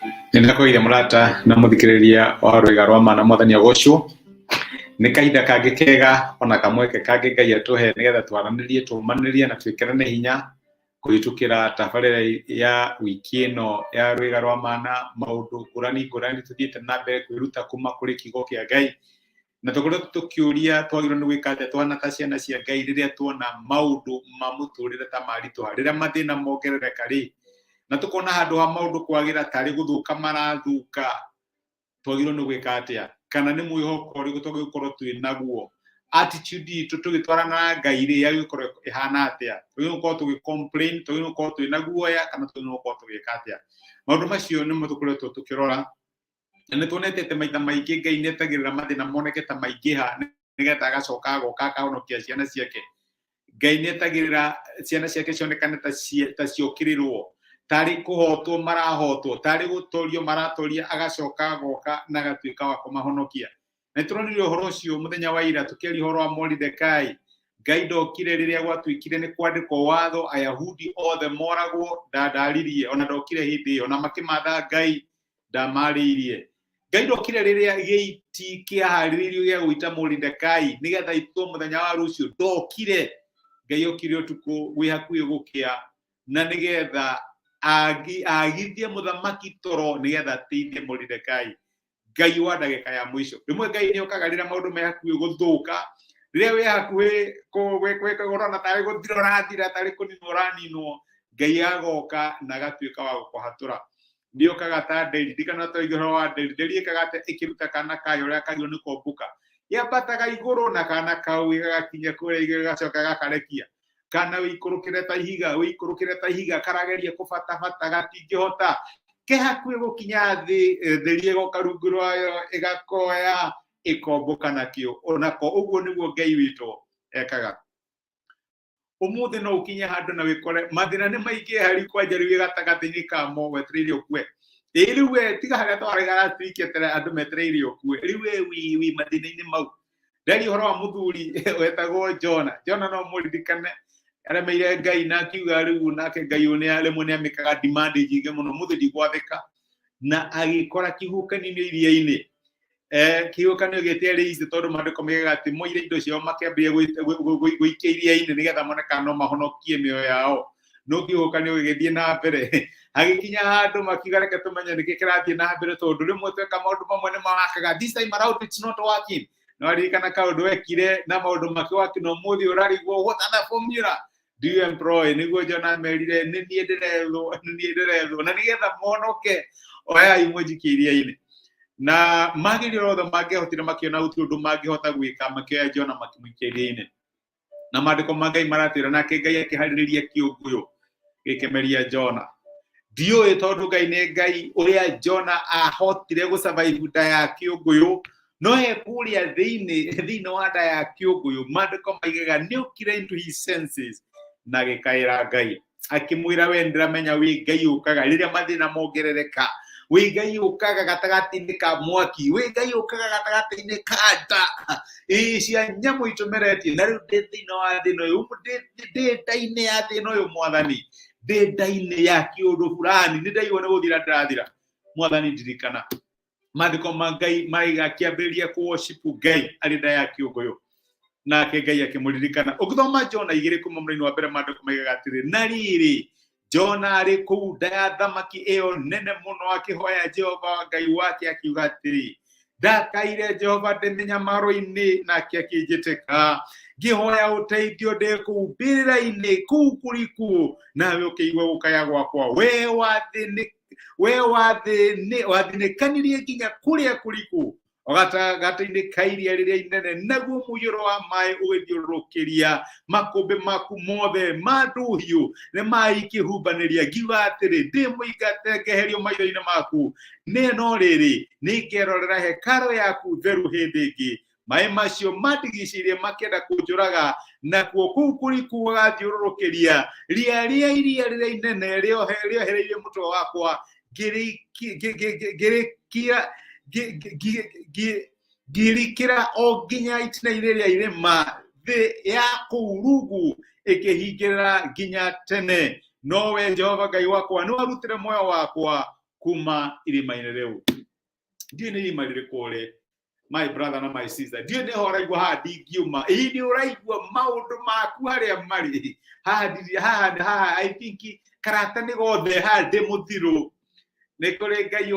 Nĩndakũgeithia mũrata na mũthikĩrĩria wa rwĩga rwa ma na mwathani agocwo. Nĩ kahinda kangĩ kega ona kamweke kangĩ Ngai atũhe nĩgetha twaranĩrie, tũmanĩrie na twĩkĩrane hinya kũhĩtũkĩra tabarĩra ya wiki ĩno ya rwĩga rwa ma na maũndũ ngũrani ngũrani tũthiĩte na mbere kwĩruta kuma kũrĩ kiugo kĩa Ngai. Na tũkoretwo tũkĩũria twagĩrĩirwo nĩ gwĩka atĩa tũhana ta ciana cia Ngai rĩrĩa tuona maũndũ ma mũtũrĩre ta maritũha, rĩrĩa mathĩna mongerereka rĩ, na tũkona handũ ha maũndũ kwagĩra tarĩ gũthũka marathũka, twagĩrĩirwo nĩ gwĩka atĩa? Kana nĩ mwĩhoko ũrĩkũ twagĩrĩirwo gũkorwo twĩ naguo? Attitude itũ tũgĩtwarana na Ngai rĩ, yagĩrĩirwo gũkorwo ĩhana atĩa? Twagĩrĩirwo gũkorwo tũgĩ complain, twagĩrĩirwo gũkorwo twĩ na guoya, kana twagĩrĩirwo gũkorwo tũgĩka atĩa? Maũndũ macio nĩmo tũkoretwo tũkĩrora na nĩ tuonete atĩ maita maingĩ Ngai nĩ etagĩrĩra mathĩna moneke ta maingĩha nĩgetha agacoka agoka akahonokia ciana ciake. Ngai nĩ etagĩrĩra ciana ciake cionekane ta ciokĩrĩrwo, tarĩ kũhotwo marahotwo, tarĩ gũtorio maratoria, agacoka agoka na agatuĩka wa kũmahonokia. Na nĩ tũronire ũhoro ũcio mũthenya wa ira tũkĩaria ũhoro wa Moridekai. Ngai ndokire rĩrĩa gwatuĩkire nĩ kwandĩkwo watho Ayahudi othe moragwo, ndandaririe ona ndokire hĩndĩ ĩyo, na makĩmatha Ngai ndamarĩirie. Ngai ndokire rĩrĩa gĩiti kĩaharĩrĩirio gĩa gũita Moridekai nĩgetha aitwo mũthenya wa rũciũ, ndokire. Ngai okire ũtukũ gwĩ hakuhĩ gũkĩa na nĩgetha agithie mũthamaki toro nĩgetha ateithie Moridekai. Ngai wa ndagĩka ya mũico. Rĩmwe Ngai nĩ okaga rĩrĩa maũndũ me hakuhĩ gũthũka, rĩrĩa wĩ hakuhĩ ũrona tarĩ gũthira ũrathira, tarĩ kũninwo ũraninwo, Ngai agoka na agatuĩka wa gũkũhatũra. Nĩ okaga ta nderi, ndirikana twaigua ũhoro wa nderi, nderi ĩkaga atĩa ĩkĩruta kana kayo ũrĩa kagĩrĩirwo nĩ kũmbũka, yambataga igũrũ na kana kau gagakinya kũrĩa igũrũ gagacoka gakarekia. Kana wĩikũrũkĩre ta ihiga, wĩikũrũkĩre ta ihiga, karageria kũbatabata gatingĩhota, ke hakuhĩ gũkinya thĩ, theri ĩgoka rungu rwayo ĩgakoya ĩkombũka nakĩo. Onako ũguo nĩguo Ngai witũ ekaga. Ũmũthĩ no ũkinye handũ na wĩkore mathĩna nĩ maingĩ hari kwanja rĩu wĩ gatagatĩ-inĩ kamo wetereire ũkue. Ĩĩ rĩu we tiga harĩa twarega last week eterera andũ metereire ũkue. Rĩu we wĩ mathĩna-inĩ mau. Ndaria ũhoro wa mũthuri wetagwo Jona. Jona no mũririkane aremeire Ngai na akiuga rĩu nake Ngai ũyũ rĩmwe nĩ amĩkaga demand nyingĩ mũno, mũthĩ ndigwathĩka. Na agĩkora kĩhuhũkanio-inĩ iria-inĩ. Kĩhuhũkanio gĩtiarĩ easy tondũ maandĩko moigaga atĩ moire indo ciao makĩambĩrĩria gũikia iria-inĩ nĩgetha mone kana no mahonokie mĩoyo yao. No kĩhuhũkanio gĩgĩthiĩ na mbere, hagĩkinya handũ makiuga reke tũmenye nĩkĩ kĩrathiĩ na mbere tondũ rĩmwe tweka maũndũ mamwe nĩ mawakaga. This time around it's not working. No ririkana kaũndũ wekire na maũndũ makĩwaki na ũmũthĩ ũrarigwo what other formula do you employ? Nĩguo Jona amerire nĩ niĩ ndĩrethwo, nĩ niĩ ndĩrethwo, na nĩgetha monoke oyai mũnjikie iria-inĩ. Na mageria othe mangĩahotire makĩona gũtirĩ ũndũ mangĩhota gwĩka, makĩoya Jona makĩmũikia iria-inĩ. Na maandĩko ma Ngai maratwĩra nake Ngai akĩharĩrĩria kĩũngũyũ gĩkĩmeria Jona. Ndiũĩ tondũ Ngai nĩ Ngai ũrĩa Jona ahotire gũ survive nda ya kĩũngũyũ, no e kũrĩa thĩinĩ wa nda ya kĩũngũyũ, maandĩko maigaga nĩ okire into his senses na agĩkaĩra Ngai akĩmwĩra we ndĩramenya wĩ Ngai ũkaga rĩrĩa mathĩna mongerereka, wĩ Ngai ũkaga gatagatĩ-inĩ ka mwaki, wĩ Ngai ũkaga gatagatĩ-inĩ ka nda ĩĩ cia nyamũ itũmeretie, na rĩu ndĩ thĩinĩ wa thĩna ũyũ, ndĩ nda-inĩ ya thĩna ũyũ mwathani, ndĩ nda-inĩ ya kĩũndũ fulani, nĩ ndaigua nĩ gũthira ndĩrathira, mwathani ndirikana. Maandĩko ma Ngai maiga akĩambĩrĩria kũ worship Ngai arĩ nda ya kĩũngũyũ, nake Ngai akĩmũririkana. Ũngĩthoma Jona igĩrĩ kuma mũraini wa mbere, maandĩko maigaga atĩrĩ, na rĩrĩ Jona arĩ kũu nda ya thamaki ĩyo nene mũno akĩhoya Jehova Ngai wake akiuga atĩrĩ, ndakaire Jehova ndĩ mĩnyamaro-inĩ nake akĩnjĩtĩka, ngĩhoya ũteithio ndĩ kũu mbĩrĩra-inĩ kũu kũriku, nawe ũkĩigua gũkaya gwakwa. We wathĩnĩ we wathinĩkanirie nginya kũrĩa kũriku o gatagatĩ-inĩ ka iria rĩrĩa inene, naguo mũiyũro wa maĩ ũgĩthiũrũrũkĩria makũmbĩ maku mothe ma ndũhiũ nĩ maĩ ikĩhumbanĩria. Ngiuga atĩrĩ, ndĩ mũingate ngeherio maitho-inĩ maku, nĩ no rĩrĩ nĩngerorera hekarũ yaku theru hĩndĩ ĩngĩ. Maĩ macio mandigicĩirie makĩenda kũnjũraga, nakuo kũu kũriku gũgathiũrũrũkĩria. Ria rĩa iria rĩrĩa inene rĩohereirie mũtwe wakwa, ngĩrikĩra o nginya itina-inĩ rĩa irĩma, thĩ ya kũu rungu ĩkĩhingĩrĩra nginya tene. No we Jehova Ngai wakwa nĩwarutire muoyo wakwa Kuma irima-inĩ rĩu. Ndiũĩ nĩ irima rĩrĩkũ ũrĩ, my brother na my sister. Ndiũĩ nĩho ũraigua haha ndingiuma. Ĩĩ nĩ ũraigua maũndũ maku harĩa marĩ haha ndiri haha haha. I think karata nĩ gothe haha ndĩ mũthirũ. Nĩ kũrĩ Ngai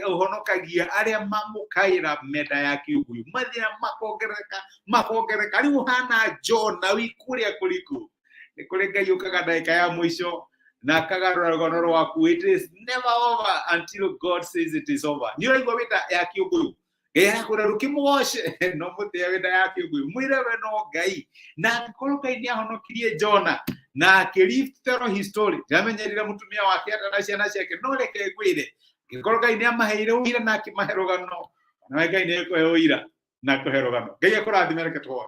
ũhonokagia arĩa mamũkaĩra menda ya kĩũngũyũ. Mathĩna makongerereka makongerereka, rĩu ũhana Jona wĩ kũrĩa kũriku. Nĩ kũrĩ Ngai ũkaga ndagĩka ya mũico na akagarũra rũgano rwaku. It is never over until God says it is over. Nĩ ũraigua wĩta ya kĩũngũyũ, Ngai arakwĩra rũkĩmũgoce no mũtĩe wĩnda ya kĩũngũyũ, mwĩre we no Ngai. Na angĩkorwo Ngai nĩ ahonokirie Jona na akĩritero history, ndamenyerire mũtumia wake ata na ciana ciake, no reke ngwĩre, angĩkorwo Ngai nĩ amaheire ũira na akĩmahe rũgano, nawe Ngai nĩ ekũhe ũira na akũhe rũgano. Ngai akũrathime. Reke tũhoe.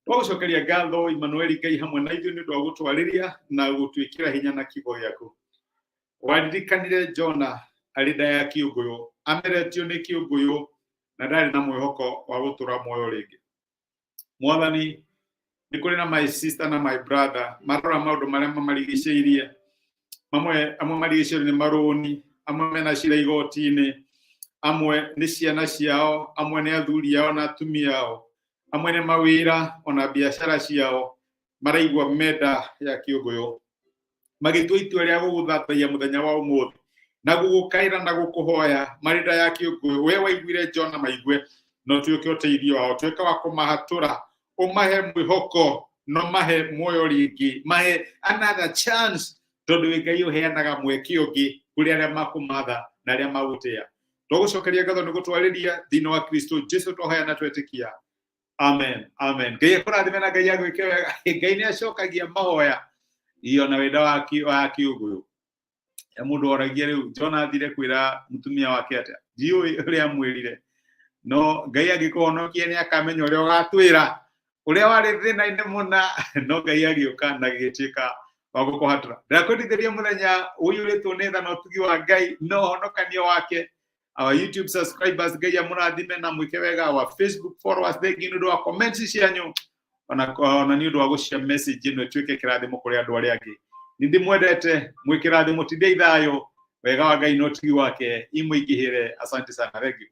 Twagũcokeria ngatho, Emmanuel, Ngai hamwe na ithuĩ, nĩ ũndũ wa gũtwarĩria na gũtwĩkĩra hinya na kiugo gĩaku. Waririkanire Jona arĩ nda ya kĩũngũyũ, ameretio nĩ kĩũngũyũ na ndarĩ na mwĩhoko wa gũtũra muoyo rĩngĩ. Mwathani, nĩ kũrĩ na my sister na my brother marora maũndũ marĩa mamarigicĩirie. Mamwe amwe marigicĩirio nĩ marũni, amwe mena cira igoti-inĩ, amwe nĩ ciana ciao, amwe nĩ athuri ao na atumia ao, amwe nĩ mawĩra ona biacara ciao. Maraigua menda ya kĩũngũyũ, magĩtua itua rĩa gũgũthathaiya mũthenya wa ũmũthĩ na gũgũkaĩra na gũkũhoya marĩ nda ya kĩũngũyũ. We waiguire Jona, maigue no tuĩke ũteithio wao, tuĩke wa kũmahatũra, ũmahe mwĩhoko no mahe muoyo rĩngĩ, mahe another chance, tondũ wĩ Ngai ũheanaga mweke ũngĩ kũrĩ arĩa makũmatha na arĩa magũtĩa. Twagũcokeria ngatho nĩ gũtwarĩria thĩinĩ wa Kristo Jesu twahoya na twetĩkia. Amen, amen. Ngai akũrathime na Ngai agwĩke wega. Ngai nĩ acokagia mahoya iyo na wenda wa kĩũngũyũ. Mũndũ oragia rĩu Jona athire kwĩra mũtumia wake atĩa? Ndiũĩ ũrĩa amwĩrire, no Ngai angĩkũhonokia nĩ akamenya ũrĩa ũgatwĩra ũrĩa warĩ thĩna-inĩ mũna, no Ngai agĩũka na gĩgĩtuĩka wa gũkũhatũra. Ndakwendithĩria mũthenya ũiyũrĩtwo nĩ tha na ũtugi wa Ngai na ũhonokanio wake. Our YouTube subscribers, Ngai amũrathime na mwĩke wega. Our Facebook followers, thank you nĩ ũndũ wa comments cianyu ona nĩ ũndũ wa gũcia message ĩno ĩtuĩke kĩrathimo kũrĩ andũ arĩa angĩ. Nĩ ndĩmwendete, mwĩ kĩrathimo, tindai thayũ, wega wa Ngai na ũtugi wake imũingĩhĩre. Asante sana, thank you.